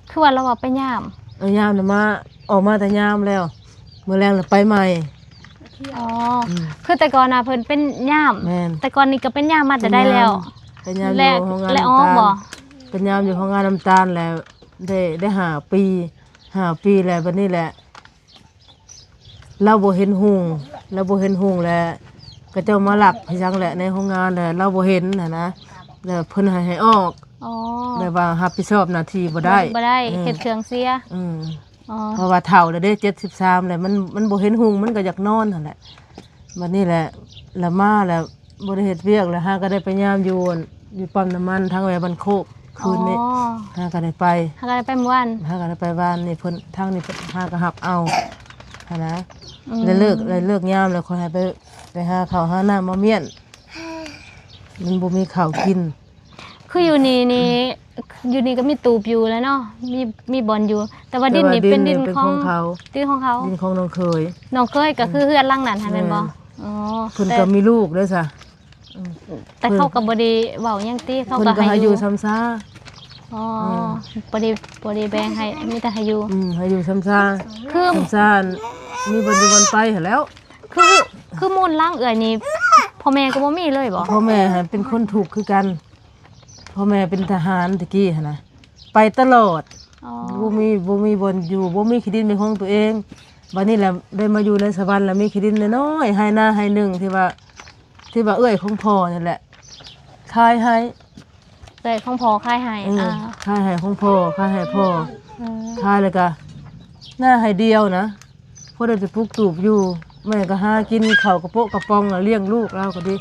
ຄືວ່າລາວວ່າໄປຍາມ ເອີ ຍາມນະມາ ອອກມາແຕ່ຍາມແລ້ວ ມື້ແລງລະໄປໃໝ່. ອໍ ອືມ ຄືແຕ່ກ່ອນນະເພິ່ນເປັນຍາມ. ແມ່ນ ແຕ່ກ່ອນນີ້ກໍເປັນຍາມມາແຕ່ໃດແລ້ວ. ເປັນຍາມ ເປັນຍາມຢູ່ໂຮງງານ ແລະ ນ້ຳຕານ ເປັນຍາມຢູ່ໂຮງງານນ້ຳຕານແລ້ວ ໄດ້ ໄດ້ຫ້າປີ ຫ້າປີແລ້ວ. ບັດນີ້ແຫຼະ ລາວບໍ່ເຫັນຮຸ່ງ ລາວບໍ່ເຫັນຮຸ່ງແລ້ວ ເຂົາເຈົ້າມາລັກເຮັດຫຍັງແຫຼະໃນໂຮງງານ ແລ້ວລາວບໍ່ເຫັນຫັ້ນນະ ແລ້ວເພິ່ນໃຫ້ ໃຫ້ອອກ. ອໍ ແບບວ່າຮັບຜິດຊອບໜ້າທີ່ບໍ່ໄດ້ ບໍ່ໄດ້ ເຮັດເຄື່ອງເສຍ. ອືມ ອໍ ເພາະວ່າເຖົ້າແລ້ວເດ້ ເຈັດສິບສາມແລ້ວ ມັນ ມັນບໍ່ເຫັນຮຸ່ງ ມັນກໍຢາກນອນຫັ້ນແຫຼະ. ບັດນີ້ແຫຼະ ລະມາແລ້ວ ບໍ່ໄດ້ເຮັດວຽກ ແລ້ວຫາກໍໄດ້ໄປຍາມຢູ່ ຢູ່ປ້ຳນ້ຳມັນທາງແວບ້ານໂຄກ ຄືນນີ້. ອໍ ຫາກໍໄດ້ໄປ ຫາກໍໄດ້ໄປມື້ວານ ຫາກໍໄດ້ໄປວານນີ້. ເພິ່ນ ທາງນີ້ເພິ່ນຫາກໍຮັບເອົາຫັ້ນນະ. ອືມ ແລ້ວເລີກ ແລ້ວເລີກຍາມແລ້ວ ຂ້ອຍໃຫ້ໄປ ໄປຫາເຂົ້າຫານ້ຳມາມ້ຽນ ມັນບໍ່ມີເຂົ້າກິນ. ຄືຢູ່ນີ້ນີ້ ຢູ່ນີ້ກໍມີຕູບຢູ່ແລ້ວເນາະ ມີ ມີບ່ອນຢູ່ ແຕ່ວ່າດິນນີ້ ແຕ່ວ່າດິນນີ້ເປັນດິນ ເປັນຂອງ ຂອງເຂົາ ດິນຂອງເຂົາ ດິນຂອງນ້ອງເຂີຍ. ນ້ອງເຂີຍກໍຄືເຮືອນຫຼັງນັ້ນຫັ້ນແມ່ນບໍ່? ແມ່ນ ອໍ ເພິ່ນກໍມີລູກເດ້ຊະ. ອືມ ແຕ່ເຂົາກໍບໍ່ໄດ້ເວົ້າຫຍັງຕິ ເຂົາກໍໃຫ້ຢູ່ຊຳຊາ. ອໍ ອືມ ບໍ່ໄດ້ ບໍ່ໄດ້ແບ່ງໃຫ້ ມີແຕ່ໃຫ້ຢູ່. ອືມ ໃຫ້ຢູ່ຊຳຊາ ຄືຊຳຊາ ມີບ່ອນຢູ່ບ່ອນໄປຫັ້ນແຫຼ້ວ. ຄື ຄືມູນຫຼັງເອື້ອຍນີ້ ພໍ່ແມ່ກໍບໍ່ມີເລີຍບໍ່? ພໍ່ແມ່ຫັ້ນເປັນຄົນທຸກຄືກັນ ພໍ່ແມ່ເປັນທະຫານແຕ່ກີ້ຫັ້ນນະ ໄປຕະຫຼອດ. ອໍ ບໍ່ມີ ບໍ່ມີບ່ອນຢູ່ ບໍ່ມີທີ່ດິນເປັນຂອງຕົວເອງ. ບັດນີ້ລະໄດ້ມາຢູ່ໃນສະຫວັນລະມີທີ່ດິນນ້ອຍໆ ໄຮ່ນາໄຮ່ໜຶ່ງ ທີ່ວ່າ ທີ່ວ່າເອື້ອຍຂອງພໍ່ນີ້ແຫຼະຂາຍໃຫ້. ເອື້ອຍຂອງພໍ່ຂາຍໃຫ້. ເອີ ອ່າ ຂາຍໃຫ້ຂອງພໍ່ ຂາຍໃຫ້ພໍ່. ເອີ ຂາຍແລ້ວກະນາໄຮ່ດຽວນະ ພໍໄດ້ໄປປູກຕູບຢູ່ ແມ່ກໍຫາກິນເຂົ້າກະໂປະກະປ໋ອງ ລ້ຽງລູກລາວກໍດີ.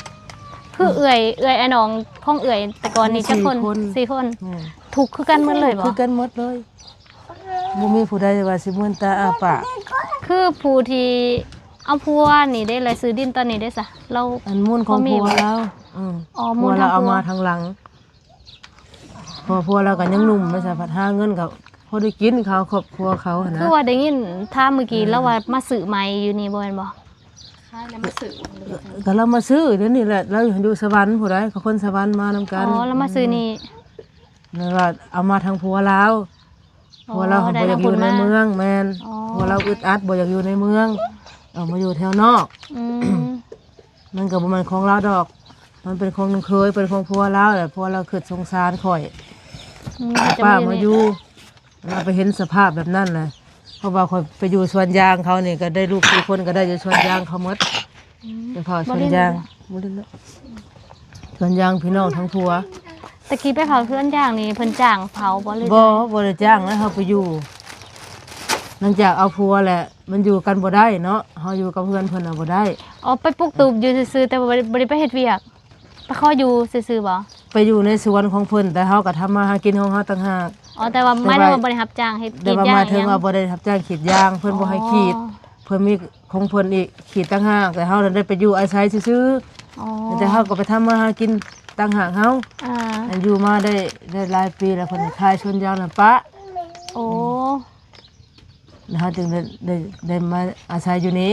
ຄືເອື້ອຍ ເອື້ອຍອ້າຍນ້ອງຂອງເອື້ອຍແຕ່ກ່ອນນີ້ຈັກຄົນ? ສີ່ຄົນ. ສີ່ຄົນ. ແມ່ນ ທຸກຄືກັນໝົດເລີຍບໍ່? ຄືກັນໝົດເລີຍ ບໍ່ມີຜູ້ໃດວ່າຊິເມີນຕາອ້າປາກ. ຄືຜູ້ທີ່ເອົາຜົວນີ້ເດ້ ລະຊື້ດິນຕອນນີ້ເດ້ຊະ? ລາວ ອັນມູນຂອງຜົວລາວ. ອືມ ອໍ ມູນຂອງຜົວລາວ ເອົາມາທາງຫຼັງ. ເພາະຜົວລາວກໍຍັງໜຸ່ມແມ່ນຊະ ພັດຫາເງິນກໍພໍໄດ້ກິນເຂົ້າຄອບຄົວເຂົາຫັ້ນນະ. ຄືວ່າໄດ້ຍິນຖາມມື້ກີ້ ອືມ ລາວວ່າມາຊື້ໃໝ່ຢູ່ນີ້ບໍ່ແມ່ນບໍ່? ຂາຍແລ້ວມາຊື້ ກໍລາວມາຊື້ດຽວນີ້ແຫຼະ ລາວຢູ່ສະຫວັນພຸ້ນໃດ໋ ເຂົາຄົນສະຫວັນມານຳກັນ. ອໍ ລາວມາຊື້ນີ້ ອືມ ແມ່ນວ່າເອົາມາທາງຜົວລາວ. ອໍ ຜົວລາວບໍ່ຢາກຢູ່ໃນເມືອງ. ແມ່ນ ອໍ ຜົວລາວອຶດອັດ ບໍ່ຢາກຢູ່ໃນເມືອງ ເອົາມາຢູ່ແຖວນອກ. ອືມ ມັນກໍບໍ່ແມ່ນຂອງລາວດອກ ມັນເປັນຂອງນ້ອງເຂີຍ ເປັນຂອງຜົວລາວແຫຼະ. ຜົວລາວຄິດສົງສານຂ້ອຍ ອືມ ກໍເອົາມາຢູ່ ລາວໄປເຫັນສະພາບແບບນັ້ນແຫຼະ. ເພາະວ່າຂ້ອຍໄປຢູ່ສວນຢາງເຂົານີ້ ກໍໄດ້ລູກສີ່ຄົນ ກໍໄດ້ຢູ່ສວນຢາງເຂົາໝົດ. ອືມ ໄປເຝົ້າສວນຢາງ ບໍ່ໄດ້ເລີຍ ສວນຢາງພີ່ນ້ອງທັງຜົວ. ຕະກີ້ໄປເຝົ້າສວນຢາງນີ້ ເພິ່ນຈ້າງເຝົ້າບໍ່ ຫຼື? ບໍ່ ບໍ່ໄດ້ຈ້າງນະ ເຮົາໄປຢູ່. ຫຼັງຈາກເອົາຜົວແລ້ວ ມັນຢູ່ກັນບໍ່ໄດ້ເນາະ ເຮົາຢູ່ກັບເຮືອນເພິ່ນນະບໍ່ໄດ້. ອໍ ໄປປຸກຕູບຢູ່ຊື່ໆ ແຕ່ວ່າບໍ່ໄດ້ ບໍ່ໄດ້ໄປເຮັດວຽກ ໄປຂໍຢູ່ຊື່ໆບໍ່? ໄປຢູ່ໃນສວນຂອງເພິ່ນ ແຕ່ເຮົາກໍທຳມາຫາກິນຂອງເຮົາຕ່າງຫາກ. ອໍ ແຕ່ວ່າ ແຕ່ວ່າ ໝາຍເຖິງວ່າບໍ່ໄດ້ຮັບຈ້າງເຮັດ ແຕ່ວ່າ ກຣີດຢາງ ໝາຍເຖິງວ່າບໍ່ໄດ້ຮັບຈ້າງກຣີດຢາງ ເພິ່ນບໍ່ໃຫ້ກຣີດ. ອໍ ເພິ່ນມີຂອງເພິ່ນອີກ ກຣີດຕ່າງຫາກ ແຕ່ເຮົານັ້ນໄດ້ໄປຢູ່ອາໄສຊື່ໆ. ອໍ ແຕ່ເຮົາກໍໄປທຳມາຫາກິນຕ່າງຫາກເຮົາ. ອ່າ ຢູ່ມາໄດ້ ໄດ້ຫຼາຍປີແລ້ວ ເພິ່ນຂາຍສວນຢາງນັ້ນປະ. ໂອ້ ອືມ ແລ້ວເຮົາຈຶ່ງໄດ້ ໄດ້ ໄດ້ມາອາໄສຢູ່ນີ້.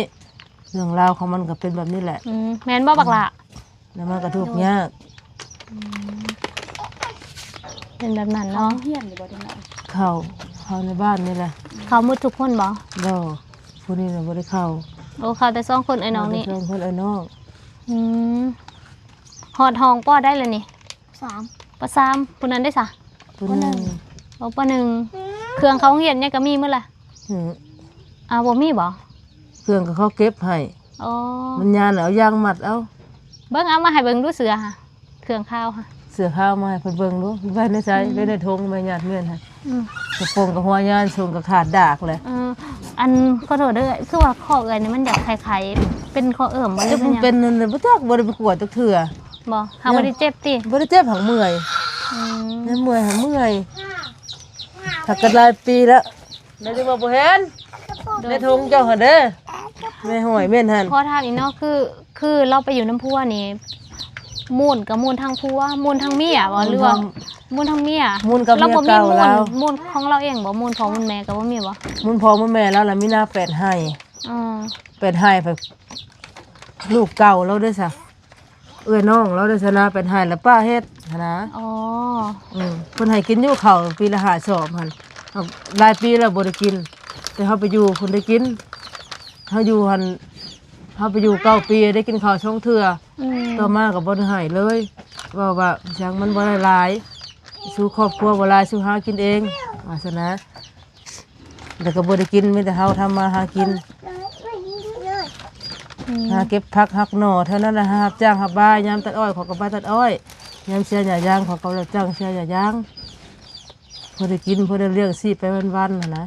ເລື່ອງລາວຂອງມັນກໍເປັນແບບນີ້ແຫຼະ. ອືມ ແມ່ນບໍ່ບັກຫຼ້າ? ແລ້ວມັນກໍທຸກຍາກ. ອືມ ເປັນແບບນັ້ນເນາະ. ເຂົ້າໂຮງຮຽນຢູ່ບໍ່ເດັກນ້ອຍ? ເຂົ້າ ເຂົ້າໃນບ້ານນີ້ແຫຼະ. ເຂົ້າໝົດທຸກຄົນບໍ່? ບໍ່ ຜູ້ນີ້ນະບໍ່ໄດ້ເຂົ້າ. ໂອ້ ເຂົ້າແຕ່ສອງຄົນເອື້ອຍນ້ອງນີ້. ເຂົ້າແຕ່ສອງຄົນເອື້ອຍນ້ອງ. ອືມ ຮອດຫ້ອງ ປໍ ໃດລະນີ້? ສາມ ປໍ ສາມ. ຜູ້ນັ້ນເດ້ຊະ? ປໍ ໜຶ່ງ. ໂອ້ ປໍ ໜຶ່ງ. ເຄື່ອງເຂົ້າໂຮງຮຽນຫຍັງກໍມີໝົດລະ? ອືມ ອ້າວ ບໍ່ມີບໍ່? ເຄື່ອງກໍເຂົາເກັບໃຫ້. ອໍ ມັນຍານເອົາຢາງມັດເອົາ. ເບິ່ງ ເອົາມາໃຫ້ເບິ່ງດູເສື້ອຫະ ເຄື່ອງຂາວຫະ. ເສື້ອຂາວມາໃຫ້ເພິ່ນເບິ່ງດູ ໄວ້ໃນໃສ? ອືມ ໄວ້ໃນຖົງ ໄວ້ຍາດເງິນຫັ້ນ. ອືມ ກະໂປງກະຫົວຍານ ສົ້ງກະຂາດດາກແຫຼະ. ເອີ ອັນ ຂໍໂທດເດີ ຄືວ່າຄໍເອື້ອຍນີ້ມັນຢາກໄຂ່ໆ ເປັນຄໍເອີ່ມບໍ່ ຫຼືມັນເປັນຫຍັງ? ເປັນນັ້ນແຫຼະ ບໍ່ຈັກ ບໍ່ໄດ້ໄປກວດຈັກເທື່ອ. ບໍ່ ຫາບໍ່ໄດ້ເຈັບຕິ? ບໍ່ໄດ້ເຈັບ ຫາກເມື່ອຍ. ອືມ ຍັງເມື່ອຍ ຫາກເມື່ອຍ ຫາກກັນຫຼາຍປີແລ້ວ. ແມ່ນວ່າບໍ່ເຫັນ ໂດຍ ໃນຖົງເຈົ້າຫັ້ນເດ້ ແມ່ຫ້ອຍແມ່ນຫັ້ນ. ຂໍຖາມອີກເນາະ ຄື ຄືລາວໄປຢູ່ນຳຜົວນີ້ ມູນກໍມູນທັງຜົວ ມູນທັງເມຍບໍ່ ຫຼືວ່າມູນທັງເມຍ? ມູນກັບເມຍເກົ່າລາວ. ມູນຂອງລາວເອງບໍ່? ມູນພໍ່ມູນແມ່ກໍບໍ່ມີບໍ່? ມູນພໍ່ມູນແມ່ລາວລະມີນາແປດໄຮ່. ອໍ ແປດໄຮ່ ໄປ ລູກເກົ່າລາວເດ້ຊະ ເອື້ອຍນ້ອງລາວເດ້ຊະນະ ເປັນໃຫ້ລະປ້າເຮັດຫັ້ນນະ. ອໍ ອືມ ເພິ່ນໃຫ້ກິນຢູ່ເຂົ້າປີລະຫ້າສອບຫັ້ນ ຫຼາຍປີແລ້ວບໍ່ໄດ້ກິນ ແຕ່ເຮົາໄປຢູ່ພຸ້ນໄດ້ກິນ. ເຮົາຢູ່ຫັ້ນ ເຮົາໄປຢູ່ເກົ້າປີໄດ້ກິນເຂົ້າສອງເທື່ອ ອືມ ຕໍ່ມາກໍບໍ່ໄດ້ໃຫ້ເລີຍ ເວົ້າວ່າຫຍັງມັນບໍ່ໄດ້ຫຼາຍ ສູ່ຄອບຄົວບໍ່ຫຼາຍ ສູ່ຫາກິນເອງ ວ່າຊັ້ນນະ. ແລ້ວກໍບໍ່ໄດ້ກິນ ມີແຕ່ເຮົາທຳມາຫາກິນ ອືມ ຫາເກັບຜັກຫັກໜໍ່ເທົ່ານັ້ນແຫຼະ. ຫາຮັບຈ້າງຮັບບາຍ ຍາມຕັດອ້ອຍເຂົາກໍໄປຕັດອ້ອຍ ຍາມເສຍຫຍ້າຢາງເຂົາກໍຮັບຈ້າງເສຍຫຍ້າຢາງ ພໍໄດ້ກິນ ພໍໄດ້ລ້ຽງຊີບໄປວັນໆຫັ້ນນະ.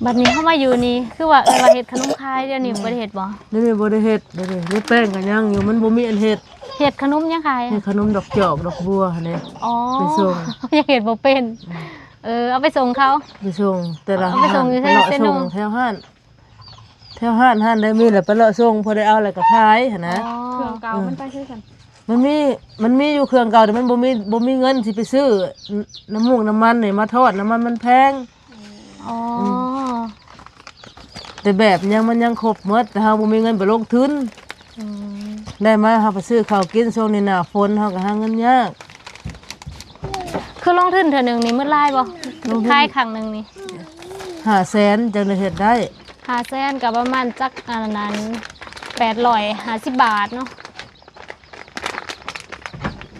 ບັດນີ້ເຮົາມາຢູ່ນີ້ ຄືວ່າເອີ້ນວ່າເຮັດຂະໜົມຂາຍ ດຽວນີ້ ອືມ ບໍ່ໄດ້ເຮັດບໍ່? ດຽວນີ້ບໍ່ໄດ້ເຮັດ ດຽວນີ້ແປ້ງກໍຍັງຢູ່ ມັນບໍ່ມີອັນເຮັດ. ເຮັດຂະໜົມຫຍັງຂາຍ? ເຮັດຂະໜົມດອກຈອກດອກບົວຫັ້ນເດ້. ອໍ ໄປສົ່ງ ຍັງເຮັດບໍ່ເປັນ. ອືມ ເອີ ເອົາໄປສົ່ງເຂົາ ໄປສົ່ງແຕ່ລະ ເອົາໄປສົ່ງຢູ່ເຊໂນ ແຖວຮ້ານ ແຖວຮ້ານຫັ້ນໄດ້ມີແລ້ວໄປເລາະສົ່ງ ພໍໄດ້ເອົາແລ້ວກໍຂາຍຫັ້ນນະ. ອໍ ເຄື່ອງເກົ່າມັນໄປໃສຊັ້ນ? ມັນມີ ມັນມີຢູ່ເຄື່ອງເກົ່າ ແຕ່ມັນບໍ່ມີ ບໍ່ມີເງິນຊິໄປຊື້ ນ- ນ້ຳມູກນ້ຳມັນນີ້ມາທອດ ນ້ຳມັນມັນແພງ. ອໍ ອືມ ແຕ່ແບບຫຍັງມັນຍັງຄົບໝົດ ແຕ່ເຮົາບໍ່ມີເງິນໄປລົງທຶນ. ອືມ ໄດ້ມາເຮົາໄປຊື້ເຂົ້າກິນ ຊ່ວງນີ້ໜ້າຝົນ ເຮົາກໍຫາເງິນຍາກ. ຄືລົງທຶນເທື່ອໜຶ່ງນີ້ໝົດຫຼາຍບໍ່? ລົງທຶນ ຂາຍຄັ້ງໜຶ່ງນີ້ ຫ້າແສນ ຈັ່ງໄດ້ເຮັດໄດ້. ຫ້າແສນ ກໍປະມານຈັກ ອັນນັ້ນ ແປດຮ້ອຍຫ້າສິບບາດເນາະ.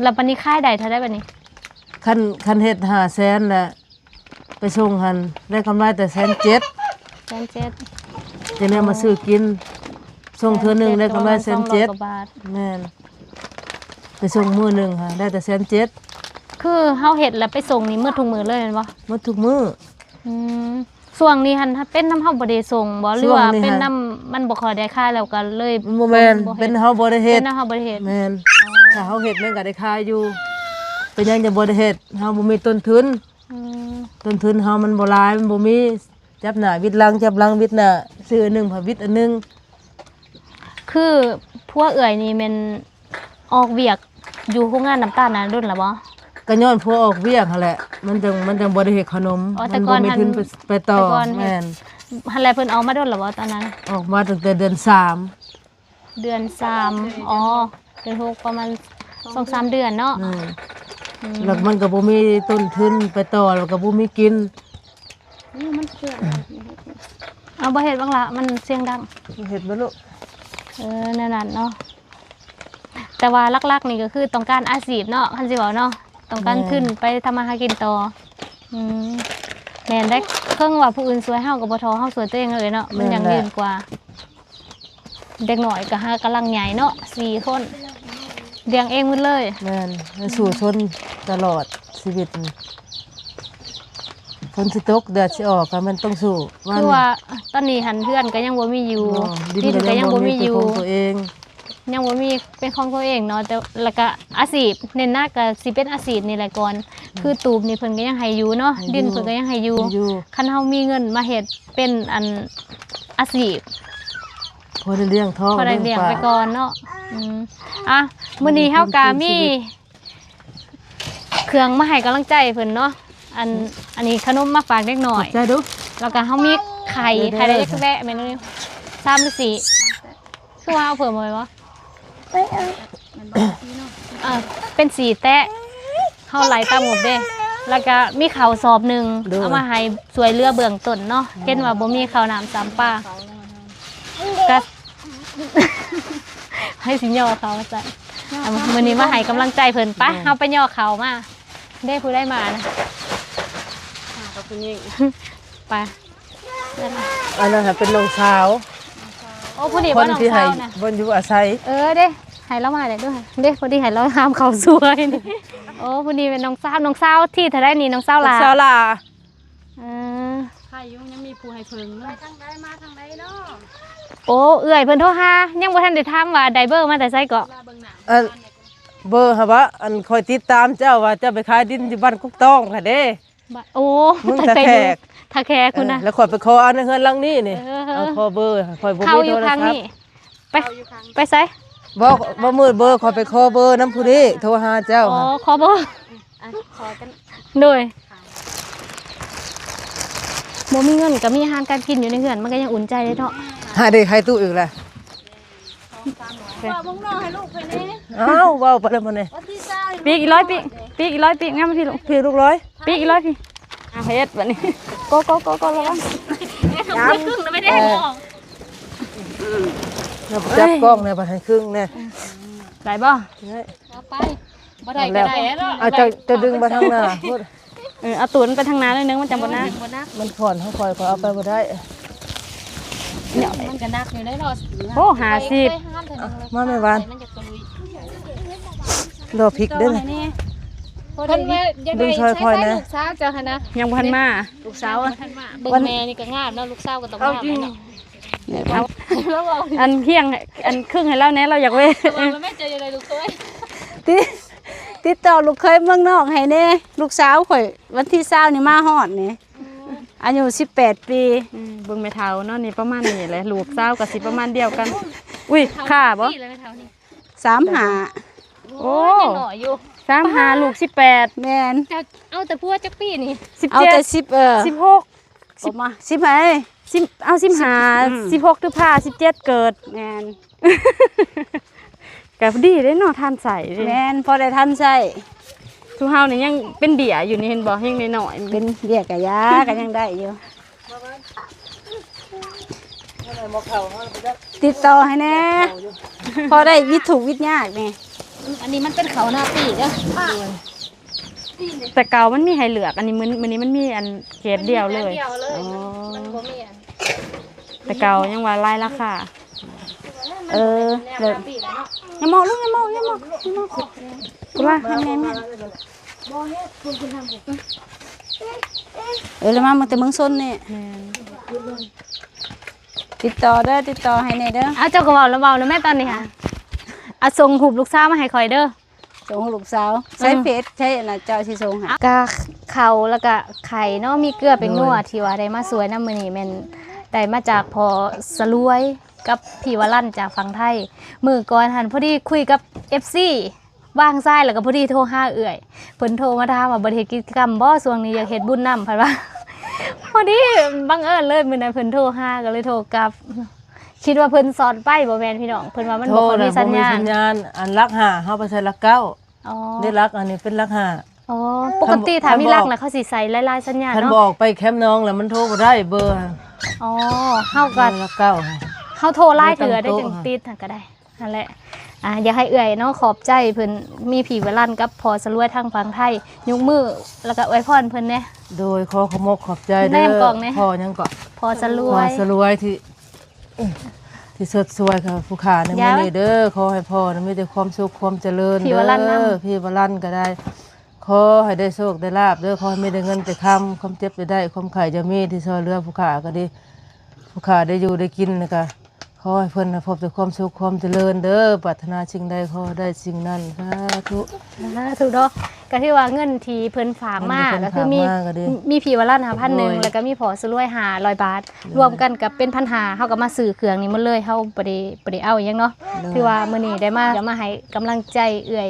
ແລ້ວບັດນີ້ຂາຍໄດ້ເທົ່າໃດບັດນີ້? ຄັນ ຄັນເຮັດຫ້າແສນແລ້ວ ໄປສົ່ງຫັ້ນໄດ້ກຳໄລແຕ່ແສນເຈັດ. ແສນເຈັດ ຈັ່ງໄດ້ມາຊື້ກິນ. ສົ່ງເທື່ອໜຶ່ງໄດ້ກຳໄລແສນເຈັດ. ແມ່ນ ໄປສົ່ງມື້ໜຶ່ງຫັ້ນໄດ້ແຕ່ແສນເຈັດ. ຄືເຮົາເຮັດແລ້ວໄປສົ່ງນີ້ໝົດທຸກມື້ເລີຍແມ່ນບໍ່? ໝົດທຸກມື້. ອືມ ຊ່ວງນີ້ຫັ້ນເປັນນຳເຮົາບໍ່ໄດ້ສົ່ງບໍ່ ຫຼືວ່າເປັນນຳມັນບໍ່ຄ່ອຍໄດ້ຂາຍແລ້ວກໍເລີຍ? ບໍ່ແມ່ນ ເປັນເຮົາບໍ່ໄດ້ເຮັດ. ເປັນເຮົາບໍ່ໄດ້ເຮັດ. ແມ່ນ. ອໍ ຖ້າເຮົາເຮັດມັນກໍໄດ້ຂາຍຢູ່. ເປັນຫຍັງຈັ່ງບໍ່ໄດ້ເຮັດ? ເຮົາບໍ່ມີຕົ້ນທຶນ. ອືມ ຕົ້ນທຶນເຮົາມັນບໍ່ຫຼາຍ ມັນບໍ່ມີ ຈັບໜ້າວິດຫຼັງ ຈັບຫຼັງວິດໜ້າ ຊື້ອັນໜຶ່ງ ພະວິດອັນໜຶ່ງ. ຄືຜົວເອື້ອຍນີ້ແມ່ນອອກວຽກຢູ່ໂຮງງານນ້ຳຕານນັ້ນດົນແລ້ວບໍ່? ກໍຍ້ອນຜົວອອກວຽກຫັ້ນແຫຼະ ມັນຈັ່ງ ມັນຈັ່ງບໍ່ໄດ້ເຮັດຂະໜົມ. ອໍ ມັນບໍ່ມີທຶນໄປ ໄປຕໍ່. ແມ່ນ ຫັ້ນແຫຼະ. ເພິ່ນອອກມາດົນແລ້ວບໍ່ຕອນນັ້ນ? ອອກມາຕັ້ງແຕ່ເດືອນສາມ. ເດືອນສາມ ອໍ ເດືອນຫົກ ປະມານສອງສາມເດືອນເນາະ. ແມ່ນ. ອືມ ແລ້ວມັນກໍບໍ່ມີຕົ້ນທຶນໄປຕໍ່ ແລ້ວກໍບໍ່ມີກິນ. ນີ້ມັນເປື້ອນ. ເອົາ ບໍ່ເຮັດບັງລະ ມັນສຽງດັງ. ບໍ່ເຮັດບໍ່ລູກ. ເອີ ແນວນັ້ນເນາະ. ແຕ່ວ່າຫຼັກໆນີ້ກໍຄືຕ້ອງການອາຊີບເນາະ ຄັນຊິເວົ້າເນາະ ຕ້ອງການ ແມ່ນ ທຶນໄປທຳມາຫາກິນຕໍ່. ອືມ ແມ່ນໄດ໋. ເຖິງວ່າຜູ້ອື່ນຊ່ວຍເຮົາກໍບໍ່ທໍ່ເຮົາຊ່ວຍຕົວເອງເລີຍເນາະ. ມັນ ແມ່ນແຫຼະ ຢັ້ງຢືນກວ່າ. ເດັກນ້ອຍກໍຫາກຳລັງໃຫຍ່ເນາະ ສີ່ຄົນ ລ້ຽງເອງໝົດເລີຍ. ແມ່ນ ແລະ ສູ້ຊົນຕະຫຼອດຊີວິດນີ້. ຝົນຊິຕົກ ແດດຊິອອກ ກໍແມ່ນຕ້ອງສູ້. ຄືວ່າຕອນນີ້ຫັ້ນ ເຮືອນກໍຍັງບໍ່ມີຢູ່ ບໍ່ ດິນກໍຍັງບໍ່ມີຢູ່ ເປັນຂອງຕົວເອງ ຍັງບໍ່ມີເປັນຂອງຕົວເອງເນາະ. ແຕ່ ແລ້ວກໍອາຊີບ ເນັ້ນໜັກກໍຊິເປັນອາຊີບນີ້ແຫຼະກ່ອນ. ອືມ ຄືຕູບນີ້ເພິ່ນກໍຍັງໃຫ້ຢູ່ເນາະ ໃຫ້ຢູ່ ດິນເພິ່ນກໍຍັງໃຫ້ຢູ່ ໃຫ້ຢູ່. ຄັນເຮົາມີເງິນມາເຮັດ ເປັນອັນອາຊີບ ພໍໄດ້ລ້ຽງທ້ອງ ພໍໄດ້ລ້ຽງໄປກ່ອນເນາະ. ອືມ ອ່ະ ມື້ນີ້ເຮົາກະມີເຄື່ອງມາໃຫ້ກຳລັງໃຈເພິ່ນເນາະ. ອັນ ອັນນີ້ຂະໜົມມາຝາກເດັກນ້ອຍ ຂອບໃຈດຸ. ແລ້ວກະເຮົາມີໄຂ່ ໄຂ່ໄດ້ຈັກແຕະແມ່ນບໍ່? ສາມຫຼືສີ່? ຄືວ່າເອົາເພີ່ມໄວ້ບໍ່? ເອີ ເປັນສີ່ແຕະ ເຮົາໄລ່ຕາມງົບເດ້. ແລ້ວກະມີເຂົ້າສອບໜຶ່ງ ໂດຍ ເອົາມາໃຫ້ຊ່ວຍເຫຼືອເບື້ອງຕົ້ນເນາະ. ໂດຍ ເຫັນວ່າບໍ່ມີເຂົ້ານ້ຳສຳປາ ກະ ໃຫ້ຊິຍໍເຂົ້າວ່າຊັ້ນ. ມື້ນີ້ມາໃຫ້ກຳລັງໃຈເພິ່ນ. ໄປ ໂດຍ ເຮົາໄປຍໍເຂົ້າມາ. ເດ້ ຜູ້ໃດມານະ? ມາກັບຜູ້ຍິງ. ໄປ ອັນນັ້ນຫາເປັນນ້ອງສາວ. ໂອ້ ຜູ້ນີ້ບໍ່ນ້ອງສາວນະ? ບ່ອນຢູ່ອາໄສ. ເອີເດ້ ໃຫ້ລາວມາແດ່ເດີ້. ເດ້ ພໍດີໃຫ້ລາວຫາມເຂົ້າຊ່ວຍນີ້. ໂອ້ ຜູ້ນີ້ແມ່ນນ້ອງສາວ. ນ້ອງສາວທີເທົ່າໃດນີ້ ນ້ອງສາວຫຼ້າ? ນ້ອງສາວຫຼ້າ. ເອີ ໃຄຢູ່ ຍັງມີຜູ້ໃຫ້ເພິ່ງເນາະ. ໄປທາງໃດມາທາງໃດເນາະ? ໂອ້ ເອື້ອຍເພິ່ນໂທຫາ ຍັງບໍ່ທັນໄດ້ຖາມວ່າໄດ້ເບີມາແຕ່ໃສເກາະ? ເອີ ເບີຫາວ່າ ອັນຂ້ອຍຕິດຕາມເຈົ້າວ່າເຈົ້າໄປຂາຍດິນຢູ່ບ້ານກົກຕອງຫັ້ນເດ້. ໂອ້ ຕັ້ງແຕ່ຢູ່ທ່າແຂກ ທ່າແຂກພຸ້ນນະ. ເອີ ແລ້ວຂ້ອຍໄປຂໍເອົາໃນເຮືອນຫຼັງນີ້ນີ້. ເອີ ເອົາ ຂໍເບີ ຂ້ອຍບໍ່ມີໂທລະສັບ. ໄປ ໄປໃສ? ບໍ່ ບໍ່ມືດເບີ ຂ້ອຍໄປຂໍເບີນຳຜູ້ນີ້ ໂທຫາເຈົ້າ. ອໍ ຂໍເບີ. ອັນ ຂໍກັນ ໂດຍ ບໍ່ມີເງິນກໍມີອາຫານການກິນຢູ່ໃນເຮືອນ ມັນກໍຍັງອຸ່ນໃຈເດ້ເນາະ. ຫາເດ້ ໃຫ້ຕູ້ອີກແລ້ວ. ຝາກເບິ່ງນ້ອງໃຫ້ລູກຂ້ອຍແດ່. ອ້າວ ເວົ້າໄປແລ້ວບັດນີ້ ວັນທີຊາວນີ້ ປີກອີກຮ້ອຍ ປີກ ປີກອີກຮ້ອຍ ປີກງາມມາພີ້ລູກ ພີ້ລູກລອຍ ປີກອີກຮ້ອຍ ພີ້. ອ່າ ເຮັດບັດນີ້ ໂກ ໂກ ໂກ ໂກ ລະວັງ. ຢ່າ ເອົາໄປຄຶ່ງນະ ໄປແດ່. ເອີ ຈັບກ້ອງແດ່ ບັດໃຫ້ຄຶ່ງແດ່. ໄດ້ບໍ່? ໄດ້ ເອົາໄປ. ບໍ່ໄດ້ກໍໄດ້ແລ້ວເນາະ. ເອົາ ເຈົ້າ ເຈົ້າດຶງໄປທາງໜ້າພຸ້ນ. ເອີ ເອົາຕູດມັນໄປທາງໜ້າໜ້ອຍໜຶ່ງ ມັນຈັ່ງບໍ່ໜັກ ມັນບໍ່ໜັກ. ມັນຂອນຂອງຂ້ອຍ ຂ້ອຍເອົາໄປບໍ່ໄດ້. ມັນກໍໜັກຢູ່ເດ້ເນາະ. ໂອ້ ຫ້າສິບ ມາແມ່ຫວານ ມັນຈະຕຸຍ ລໍພິກເດີ້. ເພິ່ນວ່າຢາກໄດ້ ລູກສາວເຈົ້າຫັ້ນນະ ຍັງບໍ່ທັນມາ. ລູກສາວ ເບິ່ງແມ່ນີ້ກໍງາມເນາະ ລູກສາວກໍຕ້ອງງາມເນາະ. ເອົາ ອັນພຽງ ອັນຄຶ່ງໃຫ້ລາວແດ່ ລາວຢາກເວ. ແມ່ເຈົ້າຢາກໄດ້ລູກເຂີຍ ຕິ ຕິດຕໍ່ລູກເຂີຍເມືອງນອກໃຫ້ແດ່. ລູກສາວຂ້ອຍ ວັນທີຊາວນີ້ມາຮອດນີ້ ອາຍຸສິບແປດປີ. ອືມ ເບິ່ງແມ່ເຖົ້າເນາະ ນີ້ປະມານນີ້ແຫຼະ ລູກສາວກໍຊິປະມານດຽວກັນ. ອຸ້ຍ ຂ້າບໍ່? ສາມຫ້າ. ໂອ້ ຍັງນ້ອຍຢູ່ ສາມຫ້າ ລູກສິບແປດ. ແມ່ນ. ເຈົ້າເອົາແຕ່ຜົວຈັກປີນີ້? ສິບເຈັດ ເອົາແຕ່ສິບ ເອີ ສິບຫົກ ປະມານສິບຫ້າ ສິບ ເອົາສິບຫ້າ ອືມ ສິບຫົກ ພຶດສະພາ ສິບເຈັດ ເກີດ. ແມ່ນ. ກໍດີເດ້ເນາະ ທັນໃຊ້ເດ້. ແມ່ນ ພໍໄດ້ທັນໃຊ້. ຊຸມເຮົານີ້ຍັງເປັນເບ້ຍຢູ່ນີ້ ເຫັນບໍ່ ຍັງນ້ອຍໆ ເປັນເບ້ຍກະຢາ ກໍຍັງໄດ້ຢູ່. ຕິດຕໍ່ໃຫ້ແດ່ ພໍໄດ້ວິດທຸກວິດຍາກນີ້. ອັນນີ້ມັນເປັນເຂົ້ານາປີເດີ້. ແຕ່ເກົ່າມັນມີໃຫ້ເລືອກ ອັນນີ້ ມື້ ມື້ນີ້ມັນມີອັນເກດດຽວເລີຍ. ມີແຕ່ດຽວເລີຍ. ອໍ ມັນບໍ່ມີອັນ ແຕ່ເກົ່າຍັງວ່າຫຼາຍລາຄາ. ເອີ ແບບ ຢ່າມອງລູກ ຢ່າມອງ ຢ່າມອງ ຢ່າມອງ ວ່າໃຫ້ແມ່ ແມ່ ເອີ ແລ້ວມາເມືອງແຕ່ເມືອງຊົນນີ້. ແມ່ນ. ຕິດຕໍ່ເດີ້ ຕິດຕໍ່ໃຫ້ແດ່ເດີ້. ອ້າວ ເຈົ້າກໍເວົ້າລະ ເວົ້າລະແມ່ຕອນນີ້ຫາ. ອາ ສົ່ງຮູບລູກສາວມາໃຫ້ຂ້ອຍເດີ້. ສົ່ງລູກສາວ ໃຊ້ເຟສ ໃຊ້ອັນນັ້ນ ເຈົ້າຊິສົ່ງໃຫ້. ກະເຂົ້າ ແລ້ວກະໄຂ່ເນາະ ມີເກືອ ແປ້ງນົວ ໂດຍ ທີ່ວ່າໄດ້ມາຊ່ວຍນຳມື້ນີ້ ແມ່ນໄດ້ມາຈາກພໍ່ສະຫຼວຍກັບພີ່ວະລັນຈາກຝັ່ງໄທ. ມື້ກ່ອນຫັ້ນພໍດີຄຸຍກັບເອັຟຊີວາງສາຍ ແລ້ວກໍພໍດີໂທຫາເອື້ອຍ ເພິ່ນໂທມາຖາມວ່າບໍ່ໄດ້ເຮັດກິດຈະກຳບໍ່ ຊ່ວງນີ້ຢາກເຮັດບຸນນຳ ເພິ່ນວ່າ. ພໍດີບັງເອີນເລີຍ ມື້ນັ້ນເພິ່ນໂທຫາ ກໍເລີຍໂທກັບ. ຄິດວ່າເພິ່ນສອດໄປ ບໍ່ແມ່ນພີ່ນ້ອງ ເພິ່ນວ່າມັນບໍ່ຄ່ອຍມີສັນຍານ. ໂທນະບໍ່ມີສັນຍານ ອັນຫຼັກຫ້າເຮົາໄປໃສ່ຫຼັກເກົ້າ. ອໍ ເດ້ຫຼັກອັນນີ້ເປັນຫຼັກຫ້າ. ອໍ ປົກກະຕິຖ້າມີຫຼັກນະ ເຂົາຊິໃສ່ຫຼາຍໆສັນຍານເນາະ. ຄັນບໍ່ອອກໄປແຄມໜອງແລ້ວມັນໂທບໍ່ໄດ້ເບີ. ອໍ ເຮົາກໍຫຼັກເກົ້າ ເຮົາໂທຫຼາຍເທື່ອໄດ້ຈຶ່ງຕິດຫັ້ນກໍໄດ້. ຫັ້ນແຫຼະ ອ່າ ຢາກໃຫ້ເອື້ອຍເນາະ ຂອບໃຈເພິ່ນ ມີພີ່ວະລັນກັບພໍ່ສະຫຼວຍທາງຝັ່ງໄທ ຍົກມື ແລ້ວກໍອວຍພອນເພິ່ນແດ່. ໂດຍ ຂໍຂອບມົກຂອບໃຈເດີ້. ພໍ່ຫຍັງເກາະ? ພໍ່ສະຫຼວຍ ພໍ່ສະຫຼວຍທີ່ ທີ່ຊົດຊ່ວຍຜູ້ຂ້າໃນມື້ນີ້ເດີ້. ຂໍໃຫ້ພໍ່ນະມີແຕ່ຄວາມສຸກຄວາມຈະເລີນເດີ້. ພີ່ວະລັນກໍໄດ້ ຂໍໃຫ້ໄດ້ໂຊກໄດ້ລາບເດີ້. ຂໍໃຫ້ມີແຕ່ເງິນແຕ່ຄຳ ຄວາມເຈັບຢ່າໄດ້ ຄວາມໄຂ້ຢ່າມີ ທີ່ຊ່ອຍເຫຼືອຜູ້ຂ້າກໍດີ ຜູ້ຂ້າໄດ້ຢູ່ໄດ້ກິນ ແລ້ວກໍ ຂໍໃຫ້ເພິ່ນພົບແຕ່ຄວາມສຸກຄວາມຈະເລີນເດີ້. ປາດຖະໜາສິ່ງໃດຂໍໃຫ້ໄດ້ສິ່ງນັ້ນ. ສາທຸ ສາທຸເນາະ. ກໍຖືວ່າເງິນທີ່ເພິ່ນຝາກມາ ກໍຄືມີ ມີພີ່ວະລັນຫ້າພັນໜຶ່ງ ແລ້ວກໍມີພໍ່ສະຫຼວຍຫ້າຮ້ອຍບາດ ລວມກັນກໍເປັນພັນຫ້າ. ເຮົາກໍມາຊື້ເຄື່ອງນີ້ໝົດເລີຍ ເຮົາບໍ່ໄດ້ ບໍ່ໄດ້ເອົາຫຍັງເນາະ. ຖືວ່າມື້ນີ້ໄດ້ມາ ກໍມາໃຫ້ກຳລັງໃຈເອື້ອຍ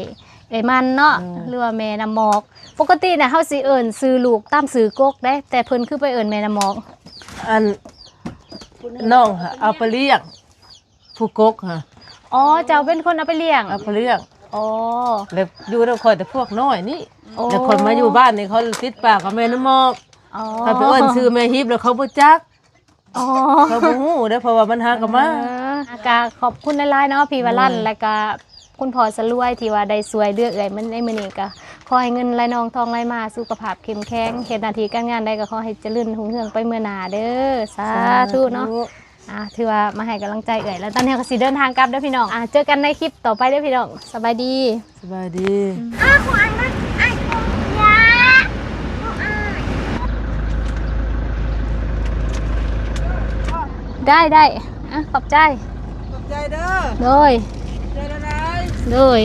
ເອື້ອຍມັນເນາະ ຫຼືວ່າແມ່ນ້ຳໝອກ. ປົກກະຕິນະ ເຮົາຊິເອີ້ນຊື່ລູກຕາມຊື່ກົກເດ້ ແຕ່ເພິ່ນຄືໄປເອີ້ນແມ່ນ້ຳໝອກ? ອັນ ນ້ອງເອົາໄປລ້ຽງ ຜູ້ກົກຫະ. ອໍ ເຈົ້າເປັນຄົນເອົາໄປລ້ຽງ. ເອົາໄປລ້ຽງ. ອໍ ແລ້ວຢູ່ນຳຂ້ອຍແຕ່ພວກນ້ອຍນີ້. ແລ້ວຂ້ອຍມາຢູ່ບ້ານນີ້ ເຂົາຕິດປາກວ່າແມ່ນ້ຳໝອກ. ອໍ ຖ້າໄປເອີ້ນຊື່ແມ່ຮີບແລ້ວເຂົາບໍ່ຈັກ. ອໍ ເຂົາບໍ່ຮູ້ເດ້ ເພາະວ່າມັນຫາກໍມາ. ເອີ ກະຂອບຄຸນຫຼາຍໆເນາະ ພີ່ວະລັນ ແລ້ວກະຄຸນພໍ່ສະຫຼວຍ ທີ່ວ່າໄດ້ຊ່ວຍເຫຼືອເອື້ອຍໃນມື້ນີ້. ກະຂໍໃຫ້ເງິນໄຫຼນອງທອງໄຫຼມາ ສຸຂະພາບເຂັ້ມແຂງ ເຮັດໜ້າທີ່ການງານໃດກໍຂໍໃຫ້ຈະເລີນຮຸ່ງເຮືອງໄປເມືອໜ້າເດີ້. ສາທຸເນາະ. ອ່າ ຖືວ່າມາໃຫ້ກຳລັງໃຈເອື້ອຍ ແລ້ວຕອນນີ້ເຮົາກໍຊິເດີນທາງກັບເດີ້ພີ່ນ້ອງ. ອ່າ ເຈີກັນໃນຄລິບຕໍ່ໄປເດີ້ພີ່ນ້ອງ. ສະບາຍດີ. ສະບາຍດີ. ໄດ້ ໄດ້. ອ່ະ ຂອບໃຈ. ຂອບໃຈເດີ້. ໂດຍ. ຂອບໃຈຫຼາຍໆ. ໂດຍ.